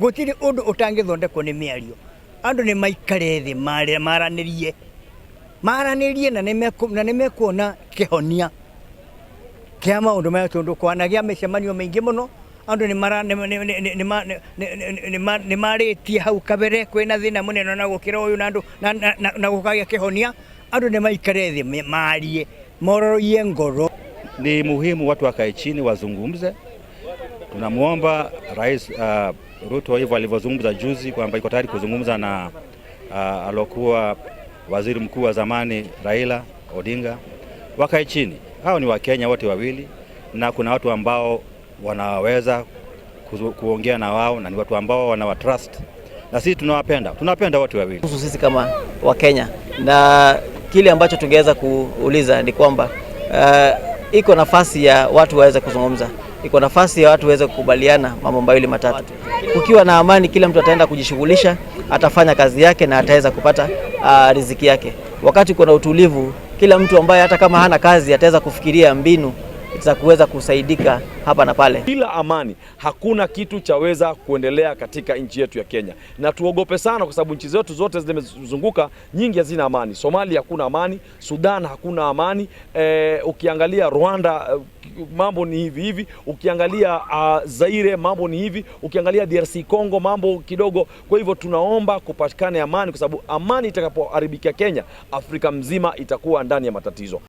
Gũtirĩ ũndũ ũtangĩthondekwo nĩ mĩario. Andũ nĩ maikare thĩ maranĩrie, maranĩrie na nĩ mekuona kĩhonia kĩa maũndũ maya, tondũ kwanagĩa mĩcemanio mĩingĩ mũno. Andũ nĩ marĩtie hau kabere kwĩna thĩna mũnene na gũkĩra ũyũ na andũ na gũkagĩa kĩhonia. Andũ nĩ maikare thĩ marie, mororoie ngoro. Ni muhimu watu wakae chini wazungumze. Tunamwomba Rais Ruto hivyo alivyozungumza juzi kwamba iko tayari kuzungumza na alokuwa waziri mkuu wa zamani Raila Odinga, wakae chini. Hao ni Wakenya wote wawili, na kuna watu ambao wanaweza kuongea na wao na ni watu ambao wanawatrust, na sisi tunawapenda, tunawapenda wote wawili. Kuhusu sisi kama Wakenya, na kile ambacho tungeweza kuuliza ni kwamba iko nafasi ya watu waweze kuzungumza, iko nafasi ya watu waweze kukubaliana mambo mawili matatu. Kukiwa na amani, kila mtu ataenda kujishughulisha, atafanya kazi yake na ataweza kupata riziki yake. Wakati kuna utulivu, kila mtu ambaye hata kama hana kazi ataweza kufikiria mbinu za kuweza kusaidika hapa na pale. Bila amani hakuna kitu chaweza kuendelea katika nchi yetu ya Kenya, na tuogope sana, kwa sababu nchi zetu zote zimezunguka nyingi hazina amani. Somalia hakuna amani, Sudan hakuna amani, ukiangalia Rwanda mambo ni hivi hivi, ukiangalia Zaire mambo ni hivi, ukiangalia DRC Congo mambo kidogo. Kwa hivyo tunaomba kupatikane amani, kwa sababu amani itakapoharibikia Kenya, Afrika mzima itakuwa ndani ya matatizo.